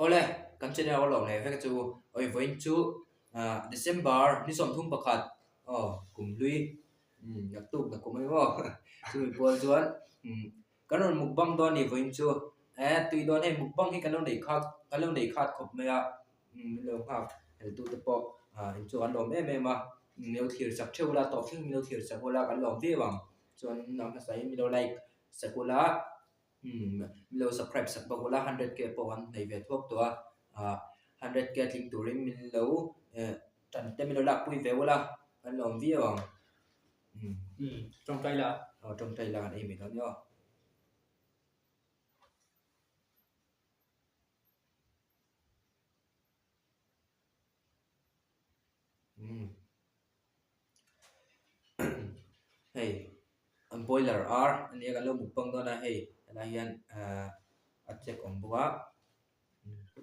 Awle, kan channel a lawm leh vek chu awi vawiin chu ah December ni 31 aw kum hlui umm naktuk nakum a ni maw chumi pual chuan umm kan rawn mukbang dawn a ni vawiin chu e tui dawn hei mukbang hi kan lo nei khat kan lo nei khat khawp mai a umm min lo nghak heltu te pawh ah in chu an lawm em em a min lo thlir chak theuh ula tawp thleng min lo thlir chak ula kan lawm viau ang chuan a hmasa in min lo like sak ula umm min lo subscribe sak bawk ula 100k pawh kan nei ve thuak tawh a ah 100k tling turin min lo eh tan te min lo lakpui ve ula kan lawm viau ang umm umm tawngtai la aw tawngtai la kan ei mai dawn nia aw. Umm hei an boiler ar a nia kan lo mukbang dawn a hei helai hian ahh a check awm bawk a.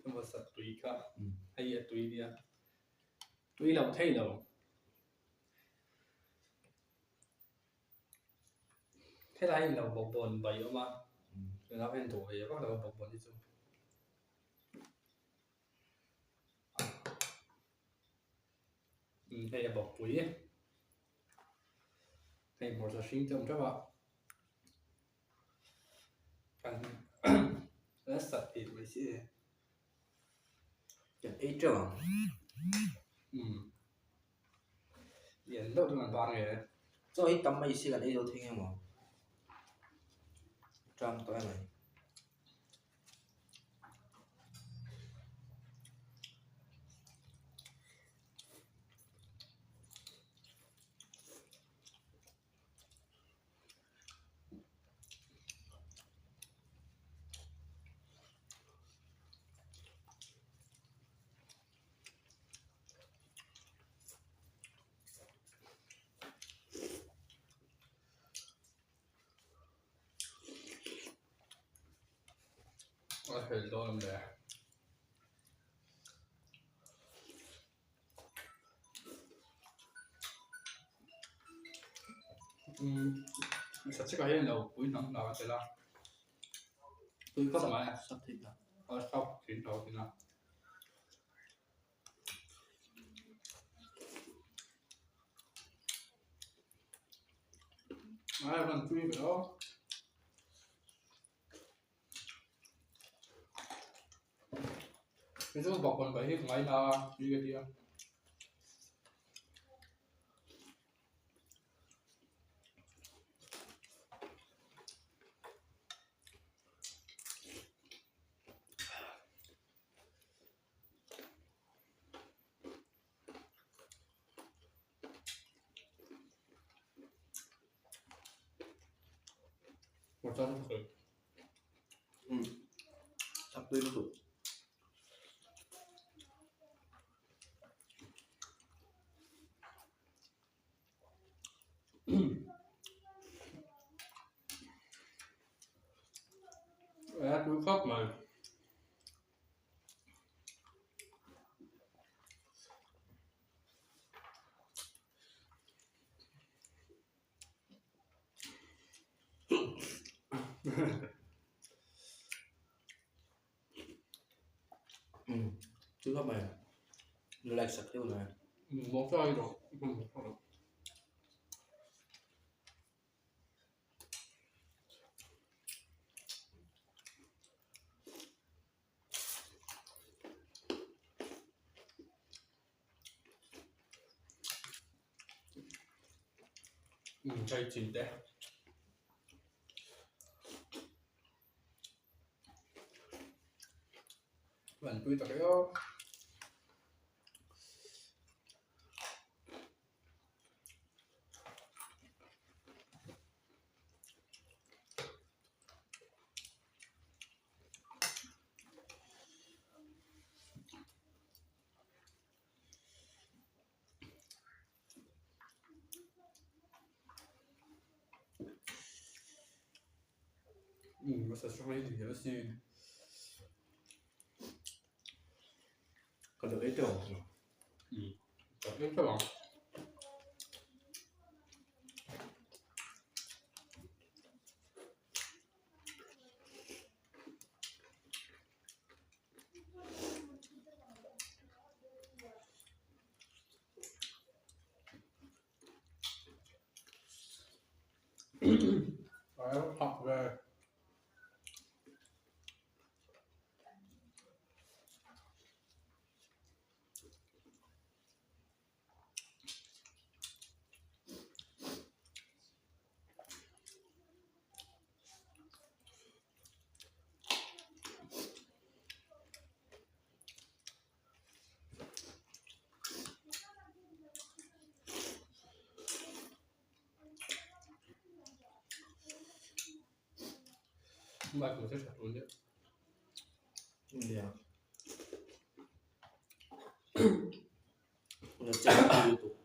Emaw sat tui kha hei a tui nia tui lo thei lo. Helai hi lo bawkbawn bai awm a tunah hian duh ve vak lo a bawkbawn hi chu. Umm hei a bawkpui hei hmawlh hring te awm teuh a kan sat tih mai si e. Kan ei teuh ang. Umm lian deuh chu kan bar nge. Chaw hi tam mai si kan ei zo thei nge maw? Tang tawh emai. A fel dawn em le? Umm sa chekah hian lo pui hnam hnam a tel a tui khawp mai a Sap thei ta. A sap thin tho thin a. Ai van tui ve aw. Kei chu bawkbawn bai hi ka ngaina a tui ka ti a. Sak tui lutuk. A tui khawp mai. Tui khawp mai. Like sak deuh mai. Chai chin te. Van tui tak e aw. Ka lo ei teuh ang chu. Ka ei teuh ang. Phak ve. Nia. Na chen tui lutuk.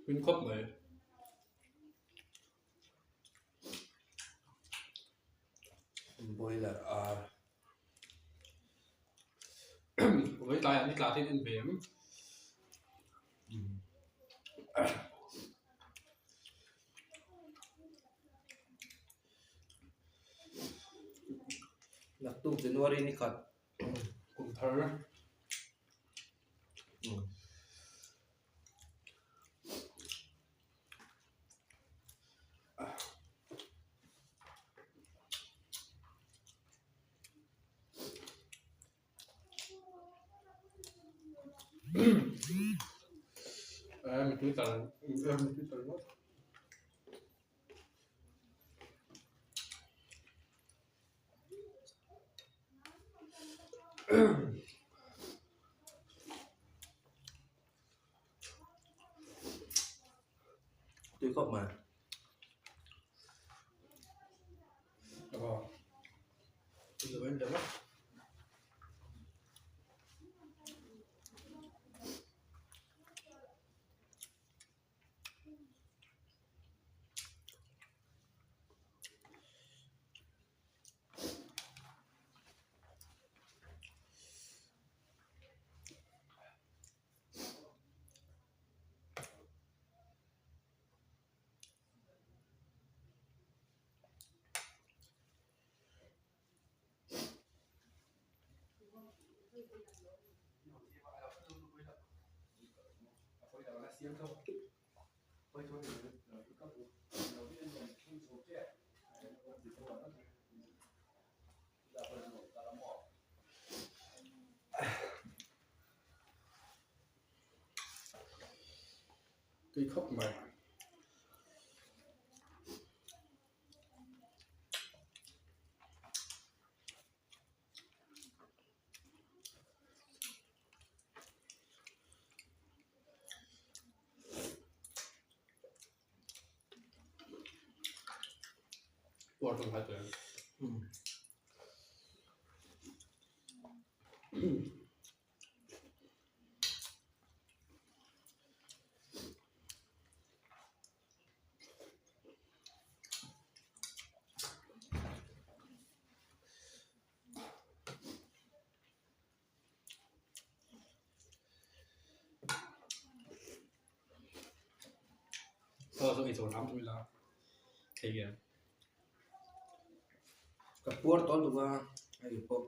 Min khawp mai. Boiler ar. Vawi tlaiah ni tla te in en ve em? Naktuk January ni khat kum thar. Mitui tal mitui tal ngawt. Tui khawp mai. Tui khawp mai. Puar tum hai tawh em? Aw chu eichawh hram chu ila thei em? Ka puar tawh luh a hei pawh.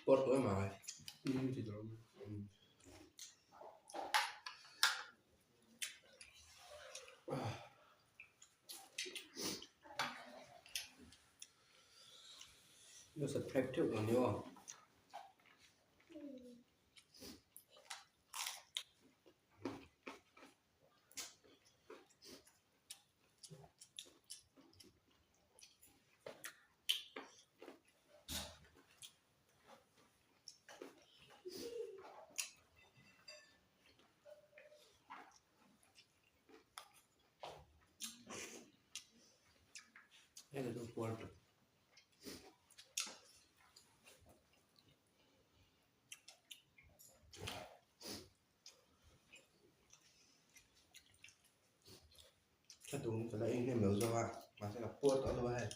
Pawr tawh em ai. Lo subscribe theuh ang nia aw. Hei chu puar tawh. Ka tum ka la eng hnem lo zawk a mahse ka puar tawh lo a hei.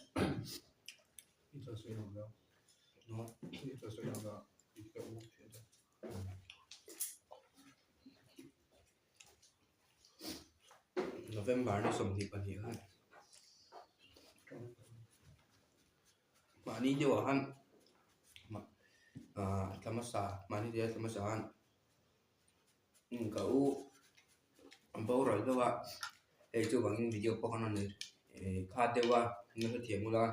November ni 22 khan mahni deuhah khan ah thla hmasa mahni deuha thla hmasa khan ka u boral deuh a hei chuvangin video pawh khan a nei kha deuh a an hrethiam ula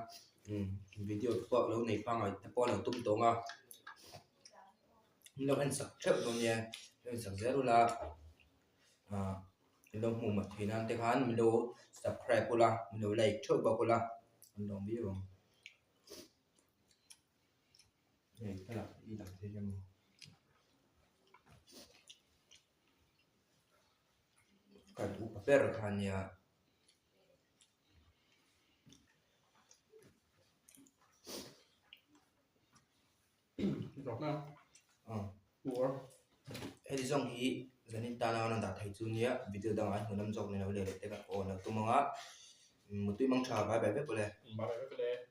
video te pawh lo nei pangngai te pawh a lo tum tawng a min lo en sak theuh dawn nia lo en sak zel ula ah min lo hmuh mat theih nan te khan min lo subscribe ula min lo like theuh bawk ula an lawm viau ang hei thlalak hi i lang thei em kan upa ber kha ania. Heti zawng hi zanin tana an dah thei chu nia video dangah an hmuhnawm zawk nen lo leh leh te ka aw lo tum ang a mutui mang tha bye bye vek ule. Bye bye vek ule.